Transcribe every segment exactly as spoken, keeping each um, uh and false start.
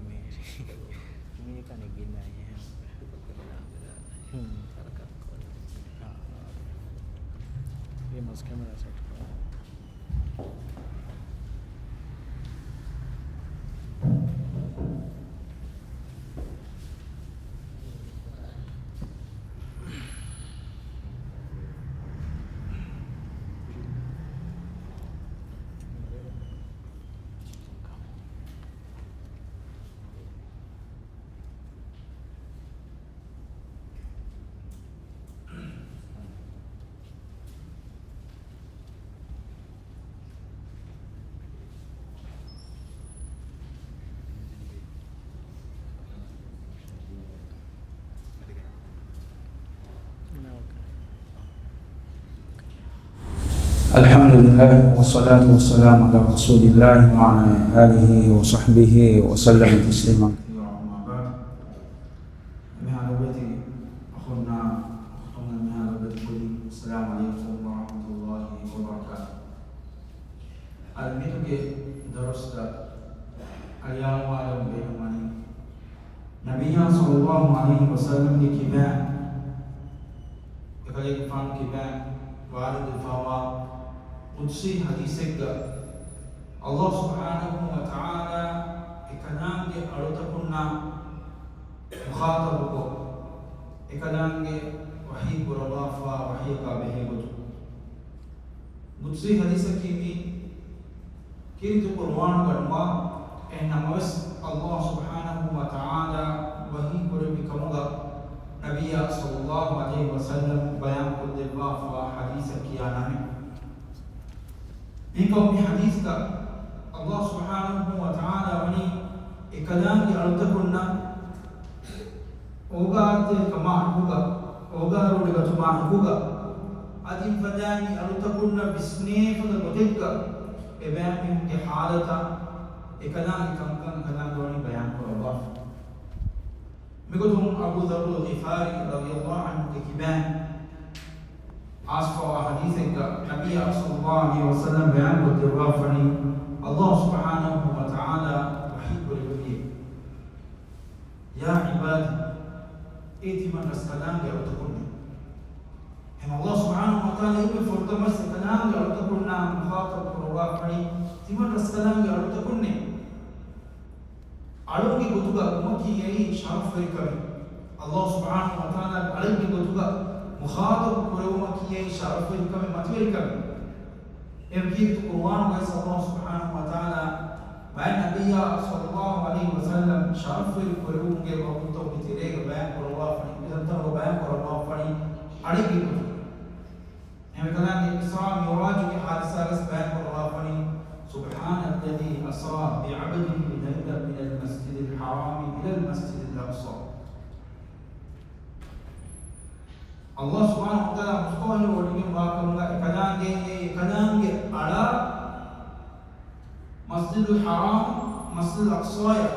މީ، މީ ކަނެ ގިނަ އެހެން. ހުން. އާ. މީ މަސް ކެމެރާ ސެޓް ކޮށް. الحمد لله والصلاة والسلام على رسول الله وعلى آله وصحبه وسلم تسليما كثيرا، أما بعد. އެންމެހާ ލޮބުވެތި އަޚުންނާ އުޚްތުން، އެންމެހާ ލޮބުވެތި ކުދިން، السلام عليكم ورحمة الله وبركاته. އަދި މިއަދުގެ ދަރުސްތައް އަޅިއަޅުވާލަން ބޭނުންވަނީ، ނަބިއްޔާ ޞައްލައްލާހު ޢަލައިހި ވަސައްލަމްގެ ކިބައިން އެކަލޭގެފާނު ކިބައިން ވާރިދުވެފައިވާ ޤުދުސީ ޙަދީޘެއްގަ، ﷲ ސުބްޙާނަހޫ ވަތަޢާލާ އެކަލާނގެ އަޅުތަކުންނާ މުޚާޠަބުކޮށް، އެކަލާނގެ ވަޙީ ކުރައްވާފާ ވަޙީއަކާ ބެހޭ ގޮތުން. ޤުދުސީ ޙަދީޘަކީ މީ ކީރިތި ޤުރުއާނުގަ ނުވާ، އެހެން ނަމަވެސް، ﷲ ސުބްޙާނަހޫ ވަތަޢާލާ ވަޙީ ކުރެއްވި ކަމުގަ ނަބިއްޔާ ޞައްލައްލާހު ޢަލައިހި ވަސައްލަމް ބަޔާން ކޮށްދެއްވާފާ ޙަދީޘަށް ކިޔާ ނަމެއް. އެހެންކަމުން މި ޙަދީޘްގަ ﷲ ސުބްޙާނަހޫ ވަތަޢާލާ ވަނީ އެކަލާނގެ އަޅުތަކުންނަށް އޯގާތެރިކަމާ އެކުގަ، އޯގާރޯޑިގަތުމާ އެކުގަ، އަދި އެފަދައިން މި އަޅުތަކުންނަށް ވިސްނޭފަދަ ގޮތެއްގަ އެބައިމީހުންގެ ޙާލަތަށް އެކަލާނގެ ކަންކަން އެކަލާނގެ ވަނީ ބަޔާން ކުރައްވާފަ. މިގޮތުން އަބޫ ޛައްރުލް ޣިފާރީ ރަޟިޔައްލާހު ޢަންހުގެ ކިބައިން އައިސްފަވާ ޙަދީޘެއްގަ ނަބިއްޔާ ޞައްލައްލާހު ޢަލައިހި ވަސައްލަމް ބަޔާންކޮށްދެއްވާފަނީ، ﷲ ސުބްޙާނަހޫ ވަތަޢާލާ ވަޙީ ކުރެއްވިއޭ، يا عبادي، އޭ ތިމަން ރަސްކަލާނގެ އަޅުތަކުންނޭ. އެހެން ﷲ ސުބްޙާނަހޫ ވަތަޢާލާ އެންމެ ފުރަތަމަ ރަސްކަލާނގެ އަޅުތަކުންނާ މުޚާޠަބު ކުރައްވާފަނީ، ތިމަން ރަސްކަލާނގެ އަޅުތަކުންނޭ. އަޅުންގެ ގޮތުގަ ވުމަކީ އެއީ ޝަރަފުވެރިކަމެއް. ﷲ ސުބްޙާނަހޫ ވަތަޢާލާ އަޅެއްގެ ގޮތުގަ މުޚާޠަބު ކުރެވުމަކީ އެއީ ޝަރަފުވެރިކަމެއް، މަތިވެރިކަމެއް. އެ ކީރިތި ޤުރުއާނުގައި ﷲ ސުބްޙާނަހޫ ވަތަޢާލާ ބައެއް ނަބިއްޔާ ޞައްލައްލާހު ޢަލައިހި ވަސައްލަމް ޝަރަފުވެރި ކުރެވުމުގެ ވަގުތުތަކުގެ ތެރޭގަ ބަޔާން ކުރައްވާފަނީ، މިތަންތަނުގަ ބަޔާން ކުރައްވާފަނީ އަޅެއްގެ ގޮތުގަ. އެހެންވެ ކަލާނގެ އިސްރާ މިޢުރާޖުގެ ޙާދިސާގަސް ބަޔާން ކުރައްވާފަނީ، سبحان الذي أسرى بعبده ليلا من المسجد الحرام إلى المسجد الأقصى. ﷲ ސުބްޙާނަހޫ ވަތަޢާލާ މުސްތަވާއިން ވޮޑިގެން ވާ ކަމުގަ އެކަލާނގެ، އެ އެކަލާނގެ އަޅާ މަސްޖިދުލް ޙަރާމް، މަސްޖިދުލް އަޤްޞާޔަށް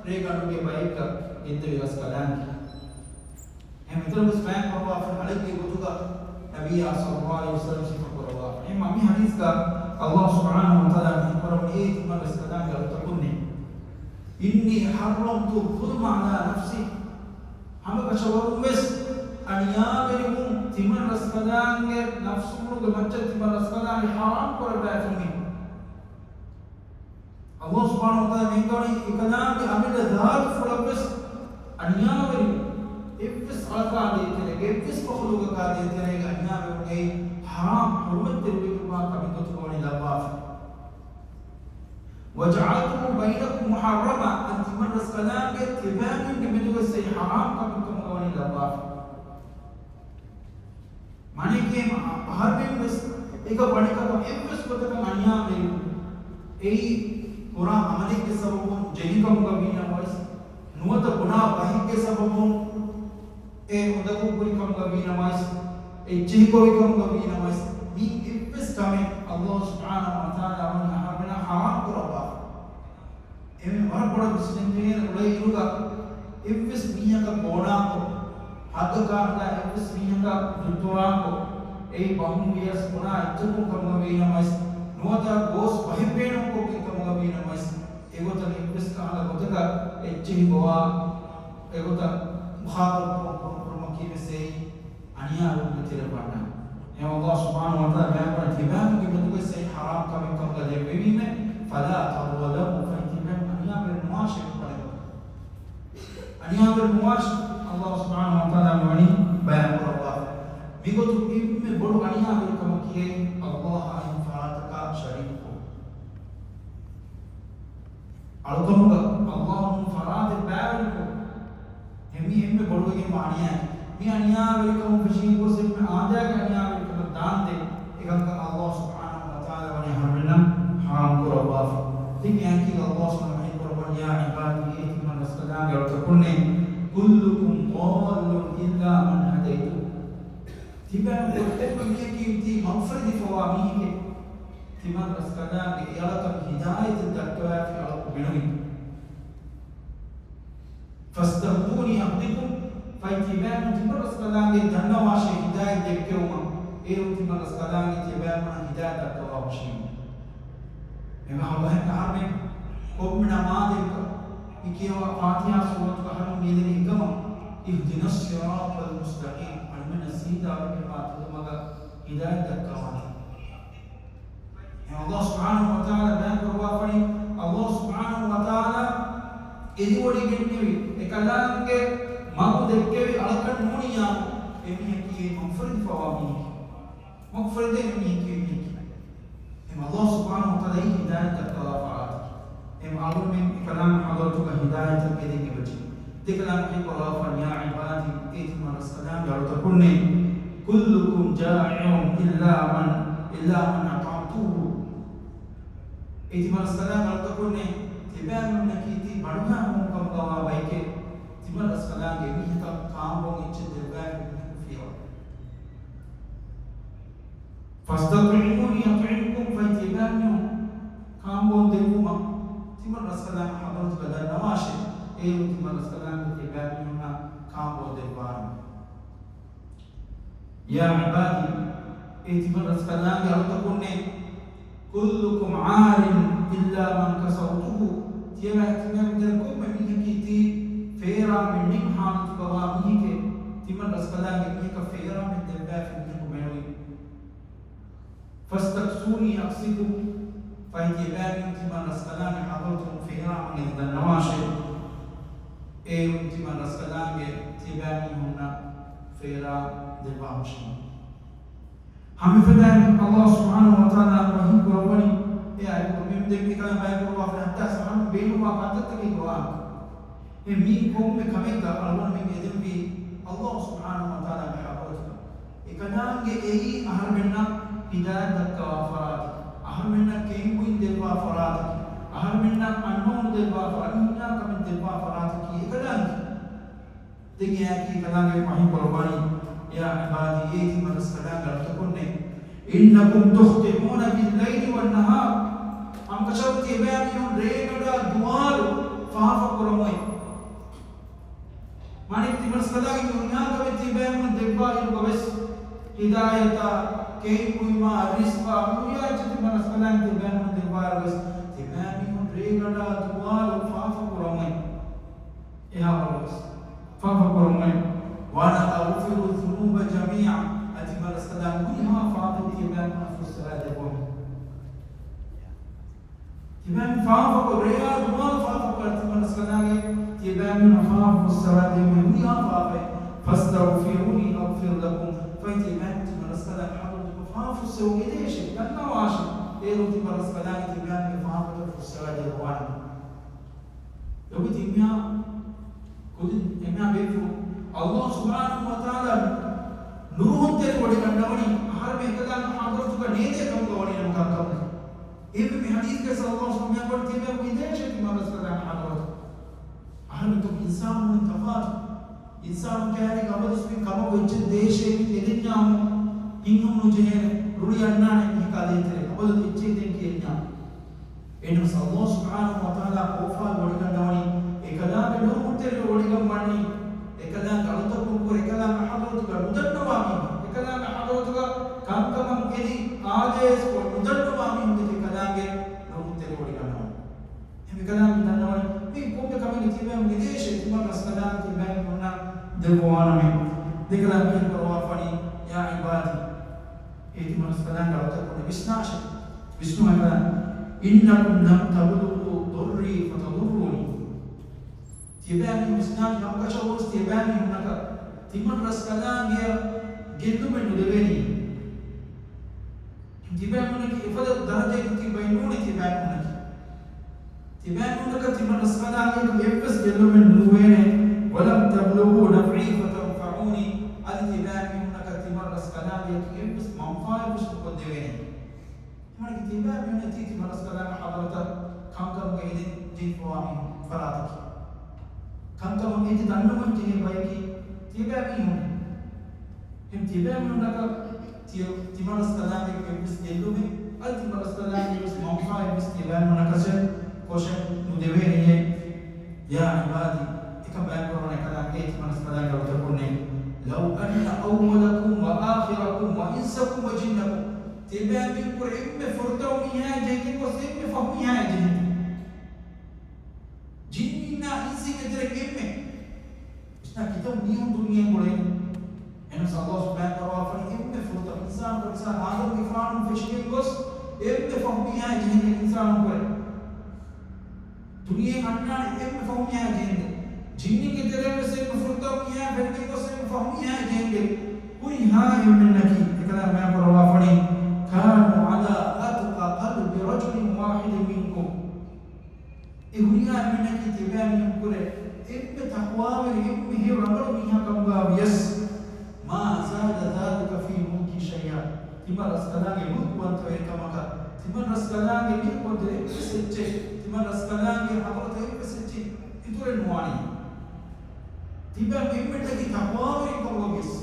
ރޭގަނޑުގެ ބައެއްގަ ގެންދެވި ރަސްކަލާނގެ. އެހެން މިތަނުގަސް ބަޔާން ކުރައްވާފަން އަޅެއްގެ ގޮތުގަ ނަބިއްޔާ ޞައްލައްލާހު ޢަލައިހި ވަސައްލަމް ސިފަ ކުރައްވާފަން. އެހެން މި ޙަދީޘްގަ ﷲ ސުބްޙާނަހޫ ވަތަޢާލާ މި ކުރައްވަނީ އޭ ތިމަން ރަސްކަލާނގެ އަޅުތަކުންނޭ. إني حرمت الظلم على نفسي. ހަމަކަށަވަރުން ވެސް އަނިޔާވެރިވުން ތިމަން ރަސްކަލާނގެ ނަފްސުގެ މައްޗަށް ތިމަން ރަސްކަލާނގެ ޙަރާމް ކުރައްވައިފި މީ. ﷲ ސުބްޙާނަހޫ ވަތަޢާލާ މި ކުރައްވަނީ އެކަލާނގެ އަމިއްލަ ޒާތުފުޅަށް ވެސް އަނިޔާވެރިވުން. އެއްވެސް އަޅަކާ ދޭތެރޭގަ، އެއްވެސް މަޚްލޫޤަކާ ދޭތެރޭގަ އަނިޔާވެރިވުން އެއީ ޙަރާމް ޙުރުމަތްތެރިވެގެންވާ ކަމެއް ގޮތުގަ ވަނީ ލައްވާފަ. وجعلته بينكم محرما، އަދި ތިމަން ރަސްކަލާނގެ ތިބާމީހުންގެ މެދުގަސް އެއީ ޙަރާމް ކަމެއް ކަމުގަ ވަނީ ލައްވާފަ. މާނައަކީ އަހަރެމެން ވެސް އެކަ ވަނިކަމަށް އެއްވެސް ގޮތަކަށް އަނިޔާވެރިވުން. އެއީ ކުރާ ޢަމަލެއްގެ ސަބަބުން، ޖެހިކަމުގަ ވީނަމަވެސް، ނުވަތަ ބުނާ ބަހެއްގެ ސަބަބުން، އެ އުނދަގޫކުރިކަމުގަ ވީނަމަވެސް، އެ އެއްޗެހިކޮށްވިކަމުގަ ވީނަމަވެސް، މި އެއްވެސް ކަމެއް ﷲ ސުބްޙާނަހޫ ވަތަޢާލާ ވަނީ އަހަރުމެނާ ޙަރާމް ކުރައްވާފަ. އެހެން ވަރަށް ބޮޑަށް ވިސްނެންޖެހޭނެ އުޅޭ އިރުގަ އެއްވެސް މީހަކަށް ގޯނާކޮށް، ޙައްޤަކާ ނުލާ އެއްވެސް މީހަކަށް ޒުލްމުކުރާކޮށް، އެއީ ބަހުން ވިޔަސް ބުނާ އެއްޗަކުން ކަމުގަ ވީނަމަވެސް، ނުވަތަ ގޯސް ބަހެއް ބޭނުންކޮށްގެން ކަމުގަ ވީނަމަވެސް، އެ އެގޮތަށް އެއްވެސް ކަހަލަ ގޮތަކަށް އެއްޗެހި ގޮވާ، އެގޮތަށް މުޚާޠަބު ކުރުމަކީވެސް އެއީ އަނިޔާވެރިންގެ ތެރެއަށް ވަންނާނެ. އެހެން ﷲ ސުބްޙާނަހޫ ވަތަޢާލާ ބަޔާންކުރަނީ ތިބާމެންގެ މެދުގައި އެއީ ޙަރާމް ކަމެއް ކަމުގަ ދެއްވެވީމޭ، فلا تظالموا، ފަހެ ތިބާމެން އަނިޔާވެރި ނުވާށޭ ކޮންމެ ގޮތަކަށް. އަނިޔާވެރި ނުވާށޭ، ﷲ ސުބްޙާނަހޫ ވަތަޢާލާ މިވަނީ ބަޔާންކުރައްވާފަ. މިގޮތުން އެންމެ ބޮޑު އަނިޔާވެރިކަމަކީ އެއީ ﷲ އާއި ފަރާތަކާ ޝަރީކުކޮށް. އަޅުކަމުގަ ﷲ ނޫން ފަރާތެއް ބައިވެރިކޮށް، އެމީ އެންމެ ބޮޑުވެގެންވާ އަނިޔާއެއް. މި އަނިޔާވެރިކަމުން ފެށިގެން ގޮސް އެންމެ އާދައިގެ އަނިޔާވެރިކަމަށް ދާންދެން އެކަންކަން ﷲ ސުބްޙާނަހޫ ވަތަޢާލާ ވަނީ އަހަރުމެންނަށް ޙަރާމް ކުރައްވާފަ. ތި މިއާއެކީގަ ﷲ ސުބްޙާނަހޫ ވަތަޢާލާ ވަޙީ ކުރައްވަނީ، يا عبادي، އޭ ތިމަން ރަސްކަލާނގެ އަޅުތަކުންނޭ، كلكم ضال إلا من هديته. ތިބާ ކޮއްޓެއްގަ މީހަކީ ތީ މަގުފުރެދިފަވާ މީހެކޭ. ތިމަން ރަސްކަލާނގެ އެއަޅަކަށް ހިދާޔަތެއް ދައްކަވާފި އަޅަކު މެނުވި. فاستهدوني أهدكم، ފަހެ ތިބާމެން ތިމަން ރަސްކަލާނގެ ދަންނަވާށޭ ހިދާޔަތް ދެއްކެވުމަށް، އޭރުން ތިމަން ރަސްކަލާނގެ ތިބާމެންނަށް ހިދާޔަތް ދައްކަވާ ހުށީމަ. އެމަ އަޅުގަނޑު އަހަރުމެން ކޮންމެ ނަމާދެއްގަ މި ކިޔަވާ ފާތިޙާ ސޫރަތުގަ އަހަރުމެން މިއެދެނީ އެކަމަށް، اهدنا الصراط المستقيم، އަޅުމެންނަށް ސީދާވެގެންވާ ތެދުމަގަށް ހިދާޔަތް ދައްކަވާނެ. އެ ﷲ ސުބްޙާނަހޫ ވަތަޢާލާ ބަޔާން ކުރައްވާފައި، ﷲ ސުބްޙާނަހޫ ވަތަޢާލާ އެދިވޮޑިގެންނެވި، އެކަލާނގެ މަގު ދެއްކެވި އަޅަކަށް ނޫނިއްޔާމު، އެމީހަކީ އެ މަގުފުރެދިފަވާ މީހެކޭ. މަގުފުރެދޭނެ މީހެކޭ މީހެކޭ. އެމަ ﷲ ސުބްޙާނަހޫ ވަތަޢާލާ އެއީ ހިދާޔަތް ދައްކަވާ ފަރާތަކީ. އެމަ އަޅުމެން އެކަލާނގެ ޙަޟްރަތުގަ ހިދާޔަތަށް އެދެން އެބަޖެހޭ. ދެކަލާނގެ ވަޙީ ކުރައްވާފަ، يا عبادي، އޭ ތިމަން ރަސްކަލާނގެ އަޅުތަކުންނޭ، كلكم جائع إلا من، إلا من أطعمته. އޭ ތިމަން ރަސްކަލާނގެ އަޅުތަކުންނޭ، ތިބާމެންނަކީ ތީ ބަނޑުހައިހުން ކަމުގަވާ ބައެކޭ. ތިމަން ރަސްކަލާނގެ މީހަކަށް ކާނބޯން އެއްޗެއް ދެއްވާފަ މީހަކު ފިޔަވަ. فاستطعموني أطعمكم، ފަހެ ތިބާމީހުން ކާނބޯން ދެއްވުމަށް ތިމަން ރަސްކަލާނގެ ޙަޟްރަތުގަ ދަންނަވާށޭ. އޭރުން ތިމަން ރަސްކަލާނގެ ތިބާމީހުންނަށް ކާނބޯން ދެއްވާނެ. يا عبادي، އޭ ތިމަން ރަސްކަލާނގެ އަޅުތަކުންނޭ، كلكم عار إلا من كسوته، ތިޔަބަ-، ތިބާމީހުން ކޮންމެ މީހަކީ ތީ ފޭރާމެއް ނެތް ޙާލަތުގަވާ މީހެކޭ. ތިމަން ރަސްކަލާނގެ މީހަކަށް ފޭރާމެއް ދެއްވާފަ މީހަކު މެނުވީ. فاستكسوني أكسكم، ފަހެ ތިޔަބައިމީހުން ތިމަން ރަސްކަލާނގެ ޙަޟްރަތުން ފޭރާމަށް އެދި ދަންނަވާށޭ. އޭރުން ތިމަން ރަސްކަލާނގެ ތިޔަބައިމީހުންނަށް ފޭރާ ދެއްވާ ހުށީމަ. ހަމަ އެފަދައިން ﷲ ސުބްޙާނަހޫ ވަތަޢާލާ ވަޙީ ކުރައްވަނީ، އެ އާޔަތު މި ދެން އެކަލާނގެ ބަޔާން ކުރައްވާފަ، حتى އަހަރުމެން ބޭނުންވާ ކަންތައްތަކެއް ގޮވާ. އެ މި ކޮންމެ ކަމެއްގަ އަޅުގަނޑުމެން އެދެންވީ ﷲ ސުބްޙާނަހޫ ވަތަޢާލާގެ ޙަޟްރަތުގަ. އެކަލާނގެ އެއީ އަހަރުމެންނަށް ހިދާޔަތް ދައްކަވާ ފަރާތަކީ، އަހަރުމެންނަށް ކެއިން ބުއިން ދެއްވާ ފަރާތަކީ، އަހަރުމެންނަށް އަންނައުނު ދެއްވާ ފަރާތަކީ، ހުންނާ ކަމެއް ދެއްވާ ފަރާތަކީ އެކަލާނގެ. ދެން އެއާއެކީ ކަލާނގެ ވަޙީ ކުރައްވަނީ، يا عبادي، އޭ ތިމަން ރަސްކަލާނގެ އަޅުތަކުންނޭ، إنكم تخطئون بالليل والنهار، ހަމަކަށަވަރު ތިޔަބައިމީހުން ރޭގަނޑާ ދުވާލު ފާފަ ކުރަމުއޭ. މާނައަކީ ތިމަން ރަސްކަލާނގެ ހުރިހާ ކަމެއް ތިޔަބައިމީހުން ދެއްވާ އިރުގަވެސް، ހިދާޔަތާ، ކެއިން ބުއިމާ، ރިޒްޤާ، މި ހުރިހާ އެއްޗެއް ތިމަން ރަސްކަލާނގެ ތިޔަބައިމީހުން ދެއްވާ އިރުގަވެސް، ތިބައިމީހުން ރޭގަނޑާ ދުވާލު ފާފަ ކުރަމުއޭ. އެހާ ވަރުވެސް ފާފަ ކުރަމުން، وأنا أغفر الذنوب جميعا، އަދި ތިމަން ރަސްކަލާނގެ ހުރިހާ ފާފައެއް ތިޔަބައިމީހުންނަށް ފުއްސަވާ ދެއްވަމުން. ތިބައިމީހުން ފާފަކޮށް، ރޭއާ ދުވާލު ފާފަކޮށް، ތިމަން ރަސްކަލާނގެ ތިޔަބައިމީހުންނަށް ފާފަ ފުއްސަވާ ދެއްވަމުން ހުރިހާ ފާފައެއް. فاستغفروني أغفر لكم، ފަހެ ތިބައިމީހުން ތިމަން ރަސްކަލާނގެ ޙަޟްރަތުގަ ފާފަ ފުއްސެވުން އެދޭށޭ، ދަންނަވާށޭ، އޭރުން ތިމަން ރަސްކަލާނގެ ތިބައިމީހުން ފާފަތައް ފުއްސަވާ ދެއްވާނަމަ. އެގޮތަށް ތިމާ ކުދިން އެމާ ބޭފުޅުން ﷲ ސުބްޙާނަހޫ ވަތަޢާލާ ނުރުހުންތެރިވެވޮޑިގަންނަވަނީ އަހަރެމެން އެކަލާނގެ ޙަޟްރަތުގަ ނޭދޭ ކަމުގަ ވަނީ ނަމަ ކަންކަމަކަށް. އެހެންވެ މި ޙަދީޘްގައި ﷲ ސުބްޙާނަހޫ ވަތަޢާލާ ތިބޭ ވިދޭށޭ ތިމާ ރަސްކަލާނގެ ޙަޟްރަތު. އަހަރެމެން ތަކު އިންސާނުން ތަފާތު. އިންސާނުން ކައިރީގަ އަބަދުވެސް މި ކަމަކު އެއްޗެއް ދޭށޭ މި އެދެންޏާމު ހިތްހަމަނުޖެހޭނެ، ރުޅި އަންނާނެ މީހަކާ ދޭތެރޭ. އަބަދު އެއްޗެއް ދޭން ކިޔެންޏާ. އެހެނަސް ﷲ ސުބްޙާނަހޫ ވަތަޢާލާ ކޯފާވެވޮޑިގަންނަވަނީ، އެކަލާނގެ ނުރުހުންތެރިވެވޮޑިގަންވަނީ، އެކަލާނގެ އަޅުތަކުންކުރެ، އެކަލާނގެ ޙަޟްރަތުގަ ނުދަންނަވާ މީހުން، އެކަލާނގެ ޙަޟްރަތުގަ ކަންކަމަށް އެދި އާދޭސްކޮށް ނުދަންނަވާ މީހުން ދެކެ އެކަލާނގެ ނުރުހުންތެރިވޮޑިގަންނަވަނީ. އެކަލާނގެ ދެކަލާނގެ ކިޔަން ކުރަވާފަނީ، يا عبادي، އޭ ތިމަންރަސްކަލާނގެ އަޅުތަކުންނޭ، ވިސްނާށޭ، ވިސްނުމަކަލާނގެ، إنكم لم تبلغوا ضري فتضروني. ތިޔަބައިމީހުން ވިސްނާށޭ، ހަމަކަށަވަރުވެސް ތިޔަބައިމީހުންނަކަށް ތިމަންރަސްކަލާނގެއަށް ގެއްލުމެއް ނުދެވޭނީ. ތިބޭމުންނަކީ އެފަދަ ދަރަޖައެއްގަ ތިބައި ނޫނޭ ތިބޭމުންނަކީ. ތިބޭމުންނަކަށް ތިމަންރަސްކަލާނގެއަކަށް އެއްވެސް ގެއްލުމެއް ނުދެވޭނެ. ولم تبلغوا نفعي فتنفعوني. އަދި ތިބޭމީހުންނަކަށް ތިމަންރަސްކަލާނގެއަކަށް އެއްވެސް މަންފާއެއްވެސް ނުކޮށްދެވޭނެ. މާނައަކީ ތިބޭމީހުން އެތީ ތިމަންރަސްކަލާނގެ ޙަޟްރަތަށް ކަންކަމުގައި އެދި ޖެހިފަވާ މީހުން ފަރާތަކީ. ކަންކަމަށް އެދި ދަންނަވަން ޖެހޭ ބަޔަކީ ތިބޭމީހުން. އެހެން ތިބޭމީހުންނަކަށް ތި-، ތިމަންރަސްކަލާނގެ އެއްވެސް ގެއްލުމެއް، އަދި ތިމަންރަސްކަލާނގެ އެއްވެސް މަންފާއެއްވެސް ތިބޭމީހުންނަކަށެއް ކޮށެއް ނުދެވޭނެޔޭ. يا عبادي، އެކަން ބަޔާންކުރަން އެކަލާނގެ، އޭ ތިމަންރަސްކަލާނގެ އަޅުތަކުންނޭ. لو أن أولكم وآخركم وإنسكم وجنكم. ތިބޭމީހުންކުރެ އެންމެ ފުރަތަމަ މީހާއާ ޖެހިގެން ގޮސް އެންމެ ފަހު މީހާއާ ޖެހިގެން. ޖިންނިންނާ އިންސިންގެ ތެރެއިން އެންމެ. ވިސްނާ ކިތައް މީހުން ދުނިޔެއިން އުޅޭ. އެހެނަސް ﷲ ސުބްޙާނަހޫ ވަތަޢާލާ ފަނި އެންމެ ފުރަތަމަ އިންސާނުން ކުރެ އިންސާނު އާދަމްގެފާނު ފެށިގެން ގޮސް އެންމެ ފަހު މީހާއާ ޖެހިގެން އިންސާނުން ކުރެ. ދުނިޔެއިން އަންނާނެ އެންމެ ފަހު މީހާއާ ޖެހިގެން. ޖިންނިންގެ ތެރެއިން ވެސް އެންމެ ފުރަތަމަ މީހާއާ ފެށިގެން ގޮސް އެންމެ ފަހު މީހާއާ ޖެހިގެން. ހުރިހާ އެންމެންނަކީ އެކަލާނގެ ބަޔާން ކުރައްވާފަނީ، كانوا على أتقى قلب رجل واحد منكم. އެ ހުރިހާ އެންމެންނަކީ ތިބޭމީހުންކުރެ އެންމެ ތަޤްވާވެރި، އެންމެ ހެޔޮ ރަނގަޅު މީހާ ކަމުގަ ވިޔަސް، ما زاد ذلك في ملكي شيئا. ތިމަންރަސްކަލާނގެ މުލްކުވަންތަވެރިކަމަކަށް، ތިމަންރަސްކަލާނގެ މިލްކުވަންތަވެރި އެއްވެސް އެއްޗެއް، ތިމަންރަސްކަލާނގެ ޙަޟްރަތަށް އެއްވެސް އެއްޗެއް އިތުރެއް ނުވާނެ. ތިބޭ އެންމެންނަކީ ތަޤްވާވެރި ކަމުގަ ވިޔަސް.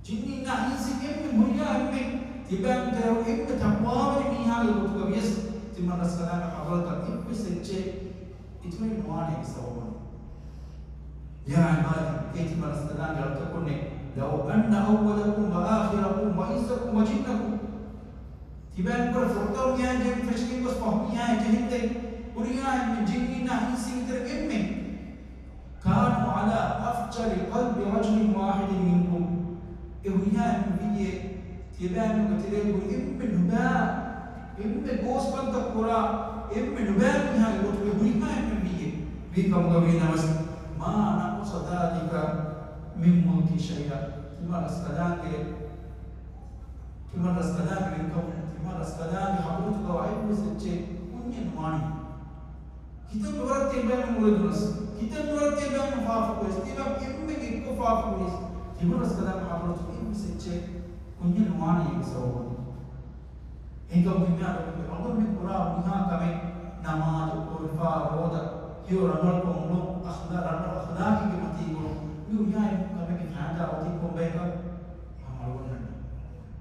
ޖިންނިންނާ އިންސިން އެންމެ ހުރިހާ އެންމެން ތިބޭން ތެރެއިން އެންމެ ތަޤްވާވެރި މީހާގެ ގޮތުގަ ވިޔަސް، ތިމަންރަސްކަލާނގެ ޙަޟްރަތަށް އެއްވެސް އެއްޗެއް އިތުރެއް ނުވާނެ އޭގެ ސަބަބުން. يا عبادي، އޭ ތިމަންރަސްކަލާނގެ އަޅުތަކުންނޭ، لو أن أولكم وآخركم وإنسكم وجنكم. ތިބޭންކުރެ ފުރަތަމަ މީހާއާ ޖެހިގެން ފެށިގެން ގޮސް ފަހު މީހާއާ ޖެހިގެން ހުރިހާ އެންމެން ޖިންނިންނާ އިންސިންގެ ތެރެއިން އެންމެން. كانوا على أفجر قلب رجل واحد منكم. އެ ހުރިހާ އެންމެން ވިއްޔެ، ތިޔަބައިމީހުންގެ ތެރޭގަ ހުރި އެންމެ ނުބައި، އެންމެ ގޯސްކަންތައް ކުރާ، އެންމެ ނުބައި މީހާގެ ގޮތުގަ ހުރިހާ އެންމެން ވިއްޔެ ވީ ކަމުގަ ވީނަމަވެސް، ما نقص ذلك من ملكي شيئا. ތިމަންރަސްކަލާނގެ، ތިމަންރަސްކަލާނގެ ވެރިކަމުން، ތިމަންރަސްކަލާނގެ ޙަޟްރަތުގަ އެއްވެސް އެއްޗެއް ކުންޏެއް ނުވާނެ. ކިތަންމެ ވަރަށް ތިޔަބައިމީހުން އުޅެދުނަސް، ކިތަންމެ ވަރަށް ތިޔަބައިމީހުން ފާފަކުރިޔަސް، ތިޔަބައިމީހުން އެންމެން އެއްކޮށް ފާފަކުރިޔަސް، ތިމަންރަސްކަލާނގެ ޙަޟްރަތު އެއްވެސް އެއްޗެއް ކުންޏެއް ނުވާނެ އޭގެ ސަބަބުން. އެހެންކަމުން މި މިއަދު އަޅުގަނޑުމެން ކުރާ ހުރިހާ ކަމެއް، ނަމާދު، ކުރުފާ، ރޯދަ، ހެޔޮ ރަނގަޅުކޮށް އުޅުން، އަޚްލާ-، ރަނގަޅު އަޚްލާޤީގެ މަތީގަ އުޅުން، މި ހުރިހާ ކަމެއްގެ ފައިދާ އޮތީ ކޮންބަޔަކަށް؟ ހަމަ އަޅުގަނޑުމެން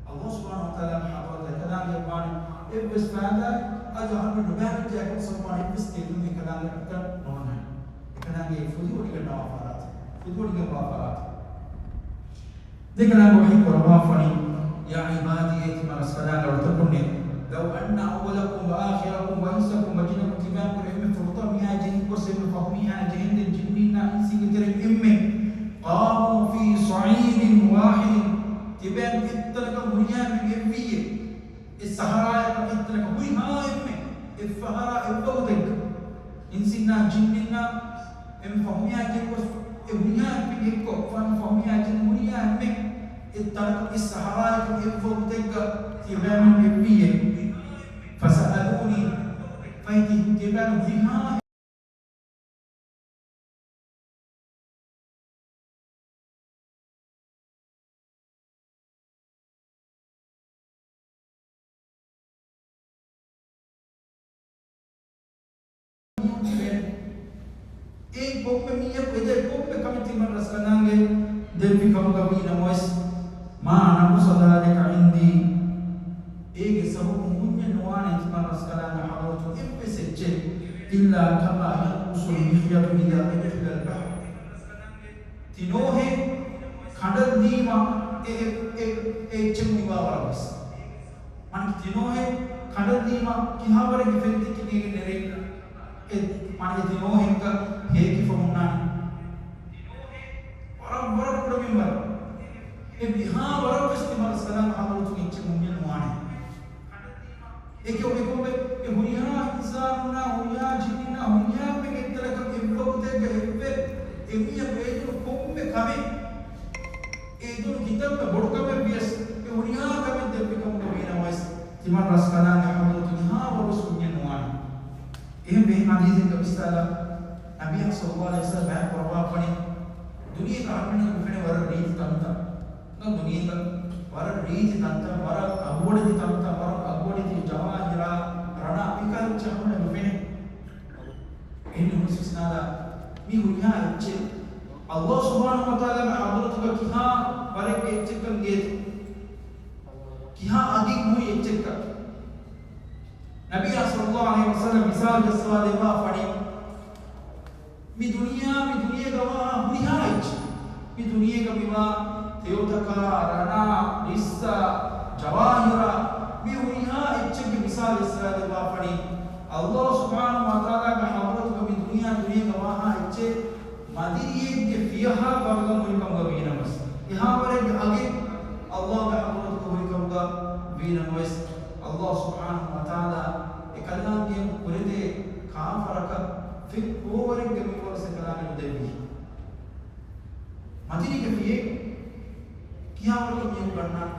ﷲ ސުބްޙާނަހޫ ވަތަޢާލާގެ ޙަޟްރަތަށް އެކަލާނގެ ވާނެ އެއްވެސް ފައިދާއެއް، އަދި އަހަރުމެން ނުބައިވެއްޖެ އެކަން ސަބަބުން އެއްވެސް ގެއްލުމެއް އެކަލާނގެ އަތުގަ ނޯންނާނެ. އެކަލާނގެ ފުދިވޮޑިގަންނަވާ ފަރާތެއް، ފުދިވޮޑިގެންވާ ފަރާތެއް. ދެކަލާނގެ ވަޙީ ކުރައްވާފަނީ، يا عبادي، އޭ ތިމަންރަސްކަލާނގެ އަޅުތަކުންނޭ، لو أن أولكم وآخركم وإنسكم وجنكم، ތިބޭންކުރެ އެންމެ ފުރަތަމަ މީހާއާ ޖެހިގެން ގޮސް އެންމެ ފަހު މީހާއާ ޖެހިގެން ޖިންނިންނާ އިންސިންގެ ތެރެއިން އެންމެން، قاموا في صعيد واحد، ތިބޭން އެއްތަނަކަށް ހުރިހާ އެންމެން އެއްވިއްޔެ، އެއް ސަހަރާއަކަށް އެއްތަނަކަށް ހުރިހާ އެންމެން އެއްފަހަރާ އެއްވަގުތެއްގަ، އިންސިންނާ ޖިންނިންނާ އެންމެ ފަހު މީހާއާ ޖެހިގެން ގޮސް އެ ހުރިހާ އެންމެން އެއްކޮށް، ފަން ފަހު މީހާއާ ޖެހިގެން ހުރިހާ އެންމެން އެއްތަނަކަށް އެއް ސަހަރާއަކަށް އެއްވަގުތެއްގަ ތިޔަބައިމީހުން އެއްވިއްޔެ. فسألوني، ފަހެ ތި-، ތިޔަބައިމީހުން ހުރިހާ އެ ކޮންމެ މީހަކު އެދޭ ކޮންމެ ކަމެއް ތިމަންރަސްކަލާނގެ ދެއްވި ކަމުގަ ވީ ނަމަވެސް، ما نقص ذلك عندي، އޭގެ ސަބަބުން ކުންޏެއް ނުވާނެ ތިމަންރަސްކަލާނގެ ޙަޟްރަތު އެއްވެސް އެއްޗެއް، إلا كما ينقص المخيط إذا أدخل البحر. ތިނޯހެއް ކަނޑަށް ދީމަ އެ، އެ، އެ، އެ އެއްޗެއް އޮތްވާ ވަރަށް ވެސް. މާނައަކީ ތިނޯހެއް ކަނޑަށް ދީމަ ކިހާވަރެއްގެ ފެންތިއްކިން އޭގެ ނެރެ، އެ، މާނައަކީ ތިނޯހެއްގަ ހޭކިފަ ހުންނާނެ. އެ މިހާ ވަރަށް ވެސް ތިމަން ރަސްކަލާނގެ ޙަޟްރަތުގެ އެއްޗެއް ހުންޏެއް ނުވާނެ. އެކަމަކު އެކަމަކު އެ ހުރިހާ އިންސާނުންނާ، ހުރިހާ ޖިންނުންނާ، ހުރިހާ ކޮންމެ ގެއްލަކަށް އެއްވަގުތެއްގަ އެއްވެ އެމީހަކު އެދުނު ކޮންމެ ކަމެއް، އެދުނު ކިތަންމެ ބޮޑު ކަމެއް ވިޔަސް، އެ ހުރިހާ ކަމެއް ދެއްވި ކަމުގަ ވީނަމަވެސް، ތިމަން ރަސްކަލާނގެ ޙަޟްރަތު މިހާ ވަރުވެސް ހުންޏެއް ނުވާނެ. އެހެން ވެހި ޙަދީޘެއްގަ ވިސްނާލާ، ނަބިއްޔާ ޞައްލައްލާހު ޢަލައިހި ވަސައްލަމަ ބަޔާން ކުރައްވާފަނީ، ދުނިޔޭގަ އަހަރުމެންނަށް މިފެނޭ ވަރަށް ރީތި ތަންތަން. ދުނިޔޭގަ ވަރަށް ރީތި ތަންތަން، ވަރަށް އަގުވަޑެތި ތަންތަން، ވަރަށް އަގުވަޑެތި ޖަވާހިރާ، ރަނާ، މިކަހަލަ އެއްޗެއް އަހަރުމެންނަށް ނުފެނޭ. އެހެން ނޫންސް ވިސްނާލާ، މި ހުރިހާ އެއްޗެއް ﷲ ސުބްޙާނަހޫ ވަތަޢާލާގެ ޙަޟްރަތުގަ ކިހާ ވަރެއްގެ އެއްޗެއްކަން ގޭތޯ؟ ކިހާ އަގެއް ހުރި އެއްޗެއްކަން؟ ނަބިއްޔާ ޞައްލައްލާހު ޢަލައިހި ވަސައްލަމަ މިސާލު ޖައްސަވާ ދެއްވާ ފަނީ، މި ދުނިޔެއާ، މި ދުނިޔޭގަ ވާހާ ހުރިހާ އެއްޗެއް، މި ދުނިޔޭގަ މިވާ ތެޔޮތަކާ، ރަނާ، ރިއްސާ، ޖަވާހިރާ، މި ހުރިހާ އެއްޗެއްގެ މިސާލު ޖައްސަވާ ދެއްވާ ފަނީ، ﷲ ސުބްޙާނަހޫ ވަތަޢާލާގެ ޙަޟްރަތުގަ މި ދުނިޔެއާ، ދުނިޔޭގަ ވާހާ އެއްޗެއް މަދިރިއެއްގެ ފިޔަހާ ވަރުގަނޑު ހުރިކަމުގަ ވީނަމަވެސް، އެހާވަރެއްގެ އަގެއް ﷲ ގެ ޙަޟްރަތުގަ ހުރިކަމުގަ ވީނަމަވެސް، ﷲ ސުބްޙާނަހޫ ވަތަޢާލާ އެކަލާނގެ ކުރެދޭ ކާފަރަކަށް ފެން ކޯވަރެއްގެ މިންވަރު އެކަލާނގެ ނުދެއްވީ. މަދިރީގެ ފިޔެއް ކިހާވަރަކަށް މީހަކު ގަންނާނެ؟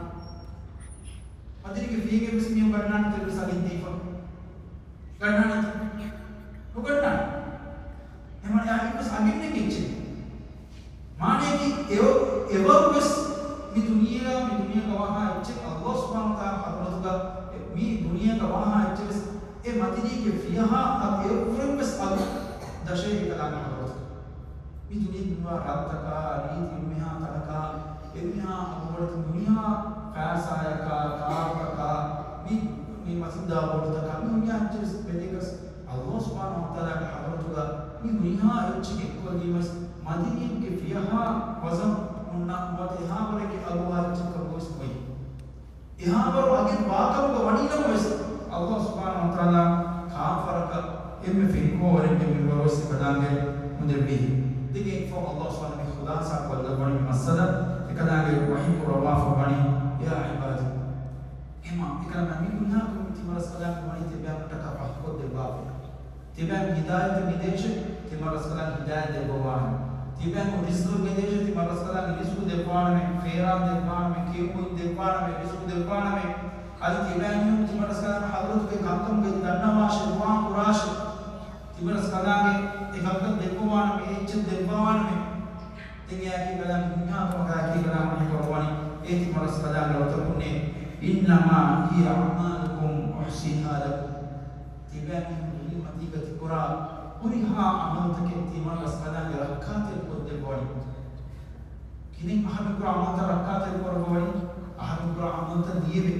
މަދިރީގެ ފިޔެއް ވެސް މީހަކު ގަންނާނެތަ؟ އެއްވެސް އަގެއް ދީފަ ގަންނާނެތަ؟ ނުގަންނާނެ. އެހެންވީމަ އެއީ އެއްވެސް އަގެއް ނެތް އެއްޗެއް. މާނަޔަކީ އެ-، އެވަރު ވެސް މި ދުނިޔެއާ، މި ދުނިޔޭގަ ވާހާ އެއްޗެއް ﷲ ސުބްޙާނަހޫ ވަތަޢާލާ ޙަޟްރަތުގަ، މި ދުނިޔޭގަ ވާހާ އެއްޗެއް ވެސް އެ މަދިރީގެ ފިޔަހާ އަގު އެއްވުރެން ވެސް އަގު ދަށޭ އެކަލާނގެ ޙަޟްރަތު. މި ދުނިޔޭގަ މިވާ ރަށްތަކާ، ރީތި އެންމެހާ ތަނަކާ، އެންމެހާ އަގުވަޑައިގަތް ދުނިޔޭގެ ފައިސާއަކާ، ކާރުތަކާ، މި، މި މަތިންދާ ބޯޓުތަކާ، މި ދުނިޔޭގެ އެއްޗެއް ވެސް ބެލިޔަސް، ﷲ ސުބްޙާނަހޫ ވަތަޢާލާގެ ޙަޟްރަތުގަ މި ހުރިހާ އެއްޗެއް އެއްކޮށްލީމަވެސް، މަދިރީގެ ފިޔަހާ ވަޒަން ހުންނަ ނުވަތަ އެހާވަރެއްގެ އަގުވާ އެއްޗެއްކަމުގަވެސް ނުވޭ. އެހާވަރު އަގެއް ވާކަމުގަ ވަނީނަމަވެސް، ﷲ ސުބްޙާނަހޫ ވަތަޢާލާ ކާފަރަކަށް އެންމެ ފެންކޯވަރެއްގެ މިންވަރު ވެސް އެކަލާނގެ ނުދެއްވީ. ދެން އެއަށްފަހު ﷲ ސުބްޙާނަހޫ ވަތަޢާލާ މި ޚުލާޞާ ކޮށްލައްވަނީ މި މައްސަލަ، އެކަލާނގެ ވަޙީ ކުރައްވާފަ ވަނީ، يا عبادي. އެމާ، އެކަލާނގެ މި ހުރިހާ ކަމެއް ތިމަން ރަސްކަލާނގެ ވަނީ ތިބާގެ އަރިހަށްޓަކާ ފަހުކޮށްދެއްވާފަ. ތިބާއަށް ހިދާޔަތެއް މިދޭށޭ، ތިމަން ރަސްކަލާނގެ ހިދާޔަތް ދެއްވަވާނަމޭ. ތިބާއަށް ރިޒްޤު މިދޭށޭ، ތިމަން ރަސްކަލާނގެ ރިޒްޤު ދެއްވާނަމޭ. ފޭރާން ދެއްވާނަމޭ، ކެއުމުން ދެއްވާނަމޭ، ރިޒްޤު ދެއްވާނަމޭ. އަދި ތިބާއަށް ތިމަން ރަސްކަލާނގެ ޙަޟްރަތުގައި ކަންކަމުގައި ދަންނަވާށޭ، ދުޢާ ކުރާށޭ. ތިމަން ރަސްކަލާނގެ އެ ކަންކަން ދެއްވަވާނަމޭ، އެ އެއްޗެއް ދެއްވަވާނަމޭ. ދެން އެއާއެކީ ކަލާނގެ ހުންޏާ ކަމަކާއެކީ ކަލާނގެ ވަނީ ކުރައްވަނީ، އޭ ތިމަން ރަސްކަލާނގެ ރަސްތަކުންނޭ، إنما هي أعمالكم أحصيها لكم. ތިބާ މީހުން ދުނިޔެމަތީގަ ތިކުރާ ހުރިހާ ޢަމަލުތަކެއް ތިމަން ރަސްކަލާނގެ ރައްކާތެރި ކޮށްދެއްވަވަނީ. ކިހިނެއް އަހަރުމެން ކުރާ ޢަމަލުތައް ރައްކާތެރި ކުރައްވަވަނީ؟ އަހަރުމެން ކުރާ ޢަމަލުތައް ލިޔެވޭ.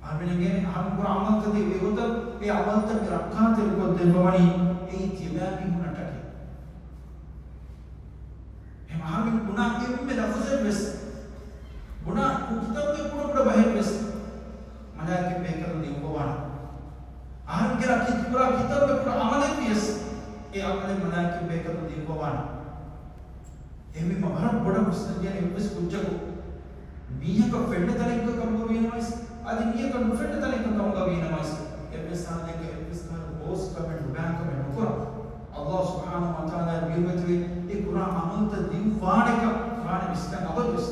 އަހަރުމެން އެނގޭނެ އަހަރުމެން ކުރާ ޢަމަލުތަކެއް އެގޮތަށް އެ ޢަމަލުތަކެއް ރައްކާތެރި ކޮށްދެއްވަވަނީ އެއީ ތިބާ މީހުންނަށްޓަކައި. އެހެން އަހަރުމެން ބުނާ އެންމެ ލަފުޒެއް ވެސް، ބުނާ ކިތަންމެ ކުޑަކުޑަ ބަހެއް ވެސް މަލާއިކަތް ބޭކަލުން ލިޔުއްވަވާނެ. އަހަރެން ކުރާ ކި-، ކުރާ ކިތަންމެ ކުޑަ ޢަމަލެއް ވިޔަސް، އެ ޢަމަލެއް މަލާއިކަތް ބޭކަލުން ލިޔުއްވަވާނެ. އެހެންވީމަ ވަރަށް ބޮޑަށް ވިސްނަންޖެހޭ އެއްވެސް ކުއްޖަކު މީހަކަށް ފެންނަ ތަނެއްގަ ކަމުގަ ވީނަމަވެސް، އަދި މީހަކަށް ނުފެންނަ ތަނެއްގަ ކަމުގަ ވީނަމަވެސް، އެއްވެސް ޙާލެއްގަ އެއްވެސް ކަހަލަ ގޯސް ކަމެއް ނުބައި ކަމެއް ނުކުރާ. ﷲ ސުބްޙާނަހޫ ވަތަޢާލާ ބިރުވެތިވެ އެ ކުރާ ޢަމަލުތައް ލިޔުއްވާނެކަން ވާނެ ވިސްނަން އަބަދުވެސް.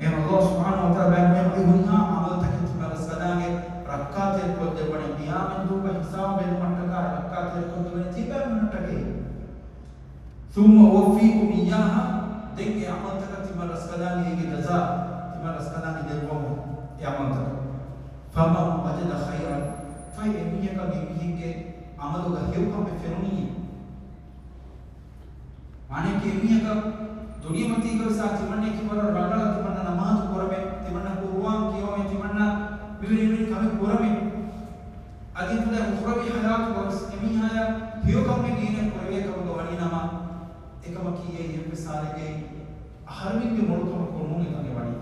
އެހެން ﷲ ސުބްޙާނަހޫ ވަތަޢާލާ ބަޔާން ކުރައްވަނީ ހުރިހާ ޢަމަލުތަކެއް ތިމަން ރަސްކަލާނގެ ރައްކާތެރި ކޮށްދެއްވަނީ ޤިޔާމަތް ދުވަހުގެ ހިސާބު ބެލުމަށްޓަކާ ރައްކާތެރި ކޮށްދެއްވަނީ ތިބާ މީހުންނަށްޓަކައި. ثم أوفيكم إياها، ދެން އެ ޢަމަލުތަކަށް ތިމަން ރަސްކަލާނގެ އޭގެ ޖަޒާ ތިމަން ރަސްކަލާނގެ ދެއްވަމުން އެ ޢަމަލުތަކަށް. فمن وجد خيرا، ފަހެ އެމީހަކަށް އެމީހެއްގެ ޢަމަލުގަ ހެޔޮކަމެއް ފެނުނީ. މާނައަކީ އެމީހަކަށް ދުނިޔެމަތީގަވެސް ތިމަންނައަކީ ވަރަށް ރަނގަޅަށް ތިމަންނަ ނަމާދު ކުރަމޭ، ތިމަންނަ ޤުރުއާން ކިޔަވަމޭ، ތިމަންނަ މިވެނި މިވެނި ކަމެއް ކުރަމޭ. އަދި އުޚްރަވީ ޙަޔާތުގަވެސް އެމީހާޔަށް ހެޔޮކަމެއް އޭނަ ކުރެވޭ ކަމުގަ ވަނީނަމަ، އެކަމަކީ އެއީ އެއްވެސް ޙާލެއްގައި އަހަރުމެންގެ މޮޅުކަމަށް ކުރުމުން އެކަން އެ ވަނީ.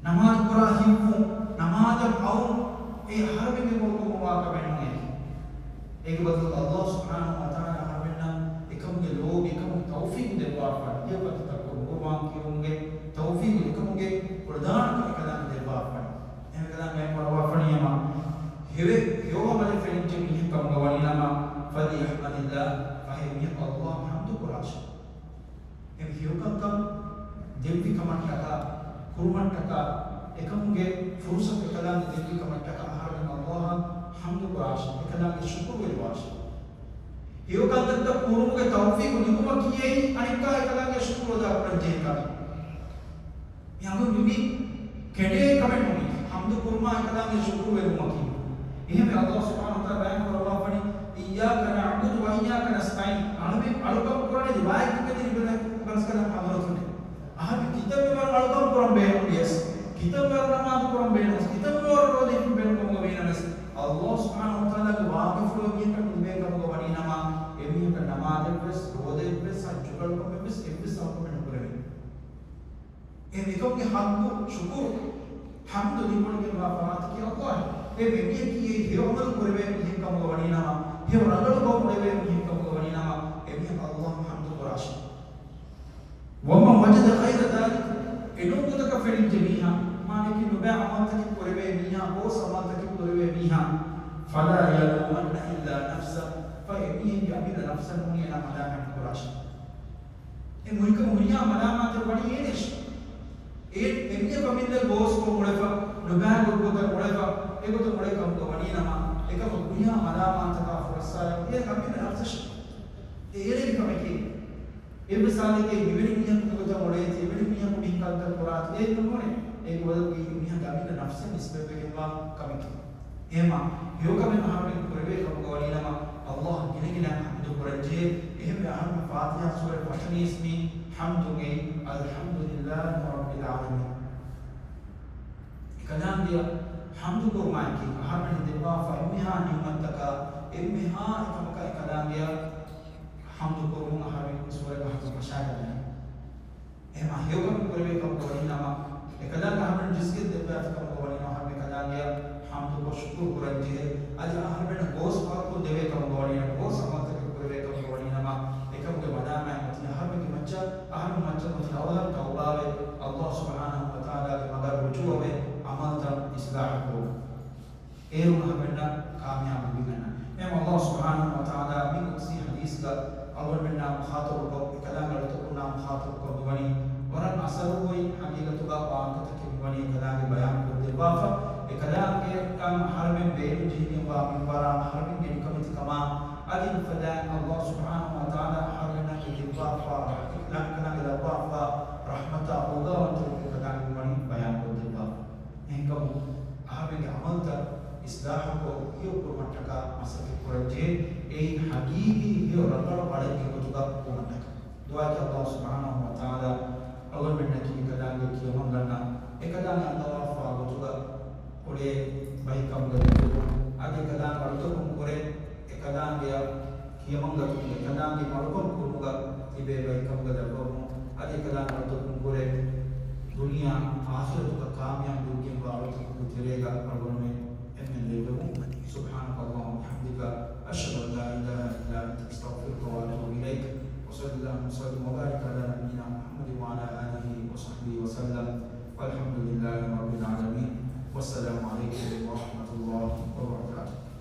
ނަމާދު ކުރާ ހިތްވުން، ނަމާދަށް އައުން، އެ އަހަރުމެންގެ މޮޅުކަމަށް ވާ ކަމެއް ނޫން އެއީ. އޭގެ ބަދަލު ﷲ ސުބްޙާނަހޫ ވަތަޢާލާ އަހަރުމެންނަށް އެކަމުގެ ލޯބި، އެކަމުގެ ތައުފީޤު ދެއްވާ ކުރުމަށްޓަކާ، އެކަމުގެ ފުރުސަތު އެކަލާނގެ ދެއްވި ކަމަށްޓަކާ އަހަރެން އައްލާހަށް ޙަމްދު ކުރާށޭ، އެކަލާނގެ ޝުކުރުވެރިވާށޭ. ހެޔޮ ކަންތައްތައް ކުރުމުގެ ތައުފީޤު ލިބުމަކީ އެއީ އަނެއްކާ އެކަލާނގެ ޝުކުރު އަދާ ކުރަންޖެހޭ ކަމެއް. މި އަމުރު މި ކެނޑޭ ކަމެއް ނޫން. ޙަމްދު ކުރުމާ އެކަލާނގެ ޝުކުރު ވެރުމަކީ. އެހެންވެ، އައްލާހު ސުބްޙާނަހު ވަތަޢާލާ ބަޔާން ކުރައްވާފަ ވަނީ، "إياكَ نَعْبُدُ وَإِيَّاكَ نَسْتَعِينُ." އަޅުމެން އަޅުކަން ކުރަނީ ވާހިދު ކަދިރި ބެލެ ބަރަސްކަލަ ޙަޟްރަތުން. އަހަރެން ކިތަންމެ ވަރަށް އަޅުކަން ކުރަން ބޭނުންވިޔަސް، ކިތަންމެ ވަރަށް ނަމާދު ކުރަން ބޭނުންވިޔަސް، ކިތަންމެ ވަރަށް ރޯދަ ހިފަން ބޭނުން ކަމުގަ ވީނަމަވެސް، އައްލާހު ސުބްޙާނަހު ވަތަޢާލާގެ ވާގިފުޅު އެމީހަކަށް ލިބޭ ކަމުގަ ވަނީނަމަ، އެމީހަކަށް ނަމާދެއްވެސް، ރޯދައެއްވެސް، ޙައްޖު ކަޅުކަމެއްވެސް، އެއްވެސް އަޅުކަމެއް ނުކުރެވޭ. އެ މިކަމުގެ ޙައްޤު، ޝުކުރު، ޙަމްދު ލިބުނުގެންވާ ފަރާތަކީ އައްލާހެއް. އެ މެންމެއަކީ ހެޔޮ ޢަމަލު ކުރެވޭ މީހެއް ކަމުގަ ވަނީނަމަ، ހެޔޮ ރަނގަޅު ކަން އުޅެވޭ މީހެއް ކަމުގަ ވަނީނަމަ، އެމީހަކަށް އައްލާހަށް ޙަމްދު ކުރާށޭ. وَمَنْ وَجَدَ غَيْرَ ذَلِكَ، އެނޫން ގޮތަކަށް ފެނިއްޖެ މީހާ، މާނައަކީ ނުބައި ޢަމަލުތަކެއް ކުރެވޭ މީހާ، ބޯސް ޢަމަލުތަކެއް ކުރެވޭ މީހާ، فَلَا يَلُومَنَّ إِلَّا نَفْسَهُ، ފަހެ އެމީހެއްގެ އަމިއްލަ ނަފްސަށް ނޫނީ އޭނާ މަލާމާތް ކުރާށޭ. އެ މުހިކަމު ހުރިހާ މަލާމާތެއް ވަނީ އޭނައަށް. އޭ އެމީހަކަށް މިއްލަ ގޯސްކޮށް އުޅެފަ، ނުބައި ގޮތްގޮތަށް އުޅެފަ، އެގޮތަށް އުޅޭ ކަމުގަ ވަނީނަމަ، އެކަމަށް ހުރިހާ މަލާމާތަކާ ފުރައްސާރަ އޭނަ ކަމިން ނަފްސަށް. އެ އޭނަގެ ކަމެކޭ. އެއްވެސް ހާލެއްގައި މިވެނި މީހަކު މިގޮތަށް އުޅޭތީ، އެވެނި މީހަކު މި ކަންތައް ކުރާތީ، އޭގެ ނޫނޭ. އޭގެ ބަދަލުގައި މީހާގެ އަމިއްލަ ނަފްސަށް ނިސްބަތްވެގެންވާ ކަމެކޭ. އެހެމާ، ހެޔޮކަމެއް އަހަރުމެން ކުރެވޭ ކަމުގަ ވަނީނަމަ، އައްލާހަށް ގިނަގިނައިން ޙަމްދު ކުރަންޖެހޭ. އެހެންވެ އަހަރުމެން ފާތިޙާ ސޫރަތް ފަށަނީސް މި ޙަމްދުން އެއީ، الْحَمْدُ لِلَّهِ رَبِّ الْعَالَمِينَ. އެކަލާނގެއަށް ޙަމްދު ކުރުމާއެކީ، އަހަރުމެން ދެއްވާފަ އެންމެހާ ނިޢުމަތްތަކާ، އެންމެހާ އެކަމަކާ އެކަލާނގެއަށް ޙަމްދު ކުރުމުން އަހަރުމެން ސޫރަތް ފަށާގަންނަނީ. އެހެމާ ހެޔޮކަމެއް ކުރެވޭ ކަމުގަ ވަނީނަމަ، އެކަލާނގެ އަހަރުމެން ރިޒްޤެއް ދެއްވާތި ކަމުގަ ވަނީނަމަ، އަހަރުމެން އެކަލާނގެއަށް ޙަމްދުކޮށް ޝުކުރު ކުރަންޖެހޭ. އަދި އަހަރުމެންނަށް ގޯސް ފަރުކުން ދެވޭ ކަމުގަ ވަނީނަމަ، ގޯސް ޢަމަލުތަކެއް ކުރެވޭ ކަމުގަ ވަނީނަމަ، އެކަމުގެ މަލާމާތް އޮތީ އަހަރުމެންގެ މައްޗަށް، އަހަރުމެން މައްޗަށް އޮތީ އަވަހަށް ތައުބާވެ، އައްލާހު ސުބްޙާނަހު ވަތަޢާލާގެ މަގަށް ރުޖޫޢަވެ، ޢަމަލުތައް އިޞްލާޙު ކުރުން. އޭރުން އަހަރުމެންނަށް ކާމިޔާބު ލިބިގަންނަން. އެހެން އައްލާހު ސުބްޙާނަހު ވަތަޢާލާ މި ޤުދުސީ ޙަދީޘްގަ އަޅުގަނޑުމެންނާ މުޚާޠަބުކޮށް، އެކަލާނގެ އަޅުތަކުންނާ މުޚާޠަބުކޮށް މިވަނީ ވަރަށް އަސަރުގައި ޙަޤީޤަތުގަ ވާހަކަތަކެއް މިވަނީ އެކަލާނގެ ބަޔާން ކޮށްދެއްވާފަ. އެކަލާނގެ އަހަރުމެން ބޭނުން ޖެހިގެންވާ މިންވަރާ އަހަރުމެންގެ ނިކަމެތިކަމާ އަދި އުފަލާން އައްލާހު ސުބްޙާނަހު ވަތަޢާލާ އަހަރުމެންނަށް ދެއްވާފާ، އެކަލާނގެ ލައްވާފާ ރަޙްމަތާ އޯގާވަންތަވެފަ އެކަލާނގެ މިވަނީ ބަޔާން ކޮށްދެއްވާފަ. އެހެންކަމުން، އަހަރުމެންގެ ޢަމަލުތައް އިޞްލާޙުކޮށް، ހެޔޮކުރުމަށްޓަކާ މަސައްކަތް ކުރަންޖެހޭ، އެއީ ޙަޤީޤީ ހެޔޮ ރަނގަޅު އަޅެއްގެ ގޮތުގަ ވުމަށްޓަކާ. ދުޢާއަކީ އައްލާހު ސުބްޙާނަހު ވަތަޢާލާ އަޅުގަނޑުމެންނަކީ އެކަލާނގެ ކިޔަމަންގަންނަ، އެކަލާނގެ އަންނަވާފާ ގޮތުގަ އުޅޭ ބައެއް ކަމުގަ ދެއްވުމުން، އަދި އެކަލާނގެ އަޅުތަކުން ކުރޭ، އެކަލާނގެއަށް ކިޔަމަންގަތުމުގެ، އެކަލާނގެ މަޑުކޮށް ކުރުމުގަ ތިބޭ ބައެއް ކަމުގަ ލައްވަމުން، އަދި އެކަލާނގެ އަޅުތަކުން ކުރޭ، ދުނިޔެ އާޚިރަތުގަ ކާމިޔާބު ދެއްވިގެންވާ އަޅުތަކުގެ ތެރޭގަ އަޅުގަނޑުމެން އެންމެން ލެއްވެމުން. سبحانك اللهم وبحمدك، أشهد أن لا إله إلا أنت، أستغفرك وأتوب إليك. وصل اللهم وسلم وبارك على نبينا محمد وعلى آله وصحبه وسلم. والحمد لله رب العالمين. والسلام عليكم ورحمة الله وبركاته.